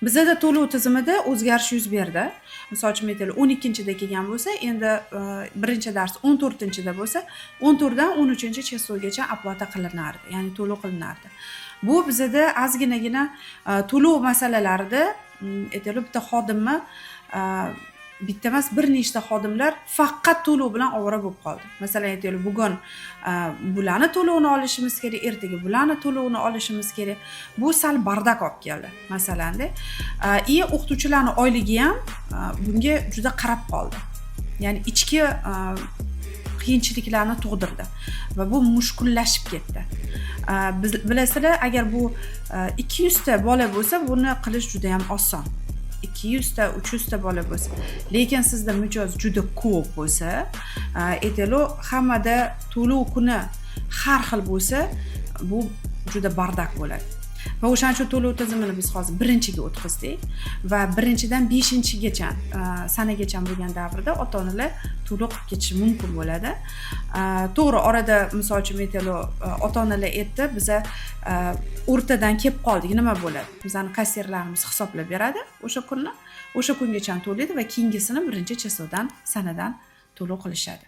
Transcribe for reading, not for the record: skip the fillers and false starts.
Bizada to'lov tizimida o'zgarish yuz berdi. Misol uchun, aytaylik, 12-da kelgan bo'lsa, endi birinchi dars 14-da bo'lsa, 14dan 13 число gacha оплата qilinardi, ya'ni to'lov qilinardi. Bu bizada ozginagina to'lov masalalarida, aytaylik, bitta xodimni, bitta emas, bir nechta xodimlar faqat to'lov bilan ovora bo'lib qoldi. Masalan, aytaylik, bugun bularni to'lovini olishimiz kerak, ertaga bularni to'lovini olishimiz kerak. Bu sal бардак olib keldi, masalanda. И o'qituvchilarni oyligi ham bunga juda qarab qoldi, ya'ni ichki qiyinchiliklarni tug'dirdi va bu mushkullashib ketdi. Biz, bilasizlar, agar bu 200 ta bola bo'lsa, buni qilish juda yam oson, 200 ta, 300 ta bola bo'lsa. Lekin sizda mijoz juda ko'p bo'lsa, aytaylik, hammada to'lov kuni har xil bo'lsa, bu juda бардак bo'ladi. Va o'shaning uchun to'lov tizimini biz hozir birinchiga o'tkazdik va 1-dan 5-gacha, sanagacha bo'lgan davrda ota onalar to'lov qilib ketishi mumkin bo'ladi. To'g'ri, orada, misol uchun, aytaylik, ota onalar aytdi: "Biza o'rtadan kelib qoldik, nima bo'ladi?" Bizani kassirlarimiz hisoblab beradi o'sha kunni, o'sha kungacha to'laydi va keyingisini 1-число dan, sanadan to'lov qilishadi.